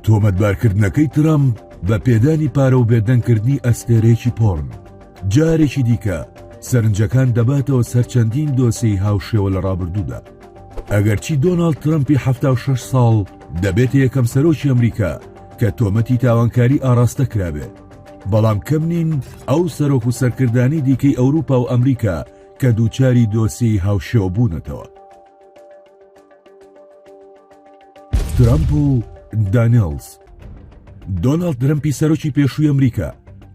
تۆمەتبارکردنەکەی ترەمپ بە پێدانی پارە و بێدەنگکردنی ئەستێرەیەکی پۆرن، جارێکی دیکە سەرنجەکان دەباتەوە سەر چەندین دۆسێی هاوشێوە لە ڕابردوودا. ئەگەرچی دۆناڵد ترەمپی 76 ساڵ دەبێتە یەکەم سەرۆکی ئەمریکا کە تۆمەتی تاوانکاری ئاڕاستە کرابێ، بەڵام کەم نین ئەو سەرۆک و سەرکردانەی دیکەی ئەوروپا و ئەمریکا کە دووچاری دۆسیەی هاوشێوە بوونەتەوە. ترەمپ و دانێڵز دۆناڵد ترەمپی سەرۆکی پێشووی ئەمریکا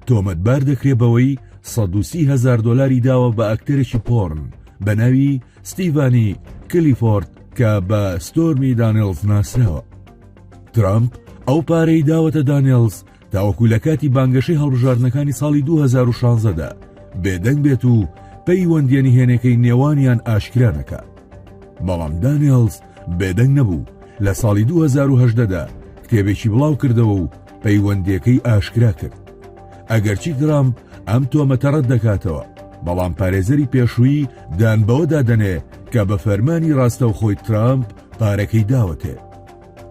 تۆمەتبار دەکرێت بەوەی 130 هەزار دۆلاری داوە بە ئەکتەرێکی پۆرن بە ناوی ستیڤانی کلیفۆرد کە بە ستۆرمی دانێڵز ناسراوە. ترەمپ ئەو پارەی داوەتە دانێڵز تاوەکو لە کاتی بانگەشەی هەڵبژاردنەکانی ساڵی 2016 دا بێدەنگ بێت و پەیوەندیە نهێنەکەی نێوانیان ئاشکرا نەکات. بەڵام دانێڵز بێدەنگ نەبوو، لە ساڵی 2018 دا کتێبێکی بڵاو کردەوە و پەیوەندیەکەی ئاشکرا کرد. ئەگەرچی ترامپ ئەم تۆمەتە ڕەت دەکاتەوە، بەڵام پارێزەری پێشووی دان بەوەدا دەنێ کە بە فەرمانی ڕاستەوخۆی ترامپ پارەکەی داوەتێ.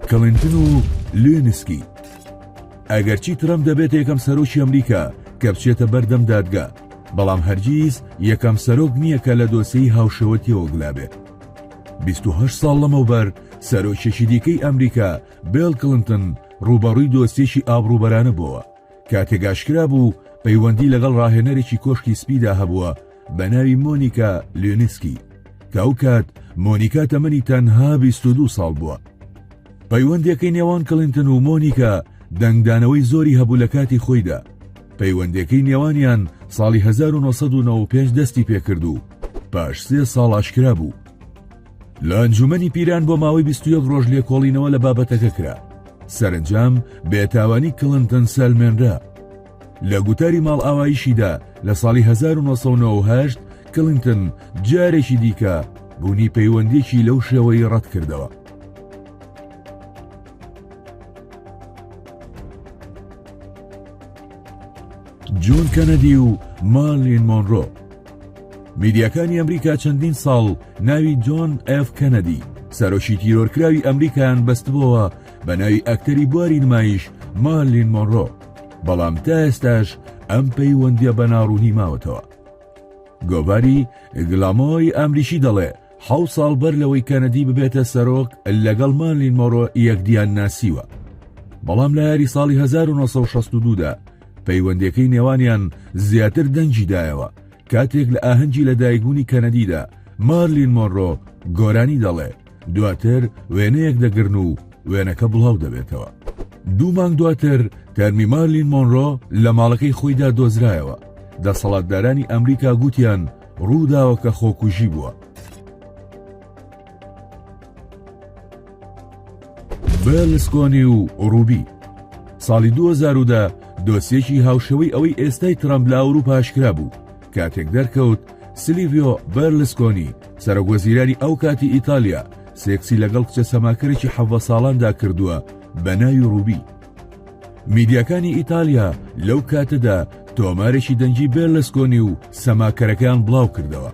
کڵینتن و لوینسکی. ئەگەرچی ترەمپ دەبێتە یەکەم سەرۆکی ئەمریکا کە بچێتە بەردەم دادگا، بەڵام هەرگیز یەکەم سەرۆک نییە کە لە دۆسێی هاوشێوە تێوەگلابێت. 28 ساڵ لەمەوبەر سەرۆکێکی دیکەی ئەمریکا، بێڵ کڵنتن، ڕووبەڕووی دۆسیەکی ئابڕووبەرانە بۆوە، کاتێک ئاشکرا بوو پەیوەندی لەگەڵ ڕاهێنەرێکی کۆشکی سپیدا هەبووە بە ناوی مۆنیکا لوینسکی، کە ئەو کات مۆنیکا تەمەنی تەنها 22 ساڵ بووە. پەیوەندیەکەی نێوان کڵینتن و مۆنیکا دەنگدانەوەی زۆری هەبوو لە کاتی خۆیدا. پەیوەندیەکەی نێوانیان ساڵی 1995 دەستی پێکرد و پاش سێ ساڵ ئاشکرا بوو. لە ئەنجومەنی پیران بۆ ماوەی 21 ڕۆژ لێکۆڵینەوە لە بابەتەکە کرا. سەرەنجام بێتاوانی کڵنتن سەلمێنرا. لە گوتاری ماڵئاواییشیدا لە ساڵی 1998 کڵینتن جارێکی دیکە بوونی پەیوەندیەکی لەو شێوەی ڕەتکردەوە. جۆن کەنەدی و مارلین مۆنرۆ میدیاکانی ئەمریکا چەندین ساڵ ناوی جۆن ئێف کەنەدی سەرۆکی تیرۆرکراوی ئەمریکایان بەستبۆوە بە ناوی ئەکتەری بواری نمایش مارلین مۆنرۆ بەڵام تا ئێستاش ئەم پەیوەندیە بە ناڕوونی ماوەتەوە. گۆڤاری گلامۆی ئەمریکی دەڵێ حەو ساڵ بەر لەوەی کەنەدی ببێتە سەرۆک لەگەڵ مارلین مۆرۆ یەکدیان ناسیوە. بەڵام لە یاری ساڵی 1962 دا پەیوەندیەکەی نێوانیان زیاتر دەنگی دایەوە کاتێک لە ئاهەنگی لەدایکبوونی کەنەدیدا مارلین مۆنرۆ گۆرانی دەڵێ دواتر وێنەیەک دەگرن و وێنەکە بڵاو دەبێتەوە. دوو مانگ دواتر تەرمی مارلین مۆنرۆ لە ماڵەکەی خۆیدا دۆزرایەوە. دەسەڵاتدارانی ئەمریکا گوتیان ڕووداوەکە خۆکوژی بووە. بێرلسکۆنی و ڕوبی ساڵی 2010 دۆسیەکی هاوشێوەی ئەوەی ئێستای ترەمپ لە ئەوروپا ئاشکرا بوو کاتێک دەرکەوت سلیڤیۆ بێرلسکۆنی سەرۆک وەزیرانی ئەو کاتی ئیتالیا سێکسی لەگەڵ کچە سەماکەرێکی حەڤە ساڵاندا کردووە بە ناوی ڕوبی. میدیاکانی ئیتالیا لەو کاتەدا تۆمارێکی دەنگی بێرلسکۆنی و سەماکەرەکەیان بڵاو کردەوە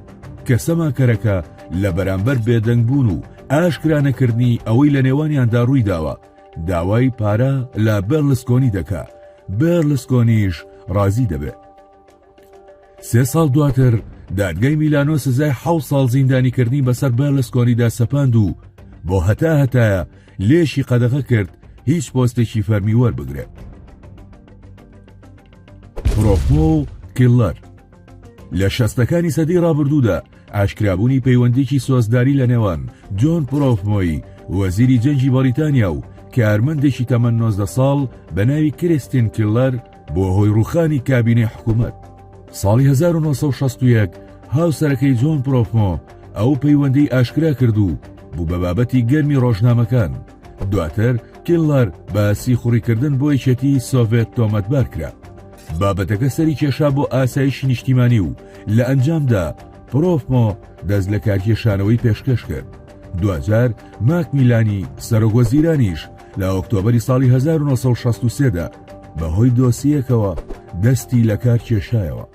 کە سەماکەرەکە لە بەرامبەر بێدەنگ بوون و ئاشکرا نەکردنی ئەوەی لە نێوانیاندا ڕوویداوە داوای پارە لە بێرلسکۆنی دەکا بێرلسکۆنیش ڕازی دەبێ. سێ ساڵ دواتر دادگای میلانۆ سزای حەوت ساڵ زیندانیکردنی بەسەر بێرلسکۆنیدا سەپاند و بۆ هەتا هەتایە لێشی قەدەغە کرد هیچ پۆستێکی فەرمی وەربگرێت. پرۆفمۆ و کیلەر لە شەستەکانی سەدەی ڕابردوودا ئاشکرابوونی پەیوەندیکی سۆزداری لە نێوان جۆن پرۆفمۆی وەزیری جەنگی بەریتانیا و کارمەندێکی تەمەن 19 ساڵ بە ناوی کریستین کیلەر بووە هۆی ڕووخانی کابینەی حکوومەت. ساڵی 1961 هاوسەرەکەی جۆن پرۆفمۆ ئەو پەیوەندی ئاشکرا کرد و بوو بە بابەتی گەرمی ڕۆژنامەکان. دواتر کیللەر بە سیخوڕیکردن بۆ یەکێتی سۆڤێت تۆمەتبار کرا. بابەتەکە سەری کێشا بۆ ئاسایشی نیشتیمانی و لە ئەنجامدا پرۆفمۆ دەست لە کارکێشانەوەی پێشکەش کرد. دواجار ماکمیلانی سەرۆک وەزیرانیش لە ئۆکتۆبەری ساڵی 1963 دا بەهۆی دۆسیەکەوە دەستی لەکار کێشایەوە.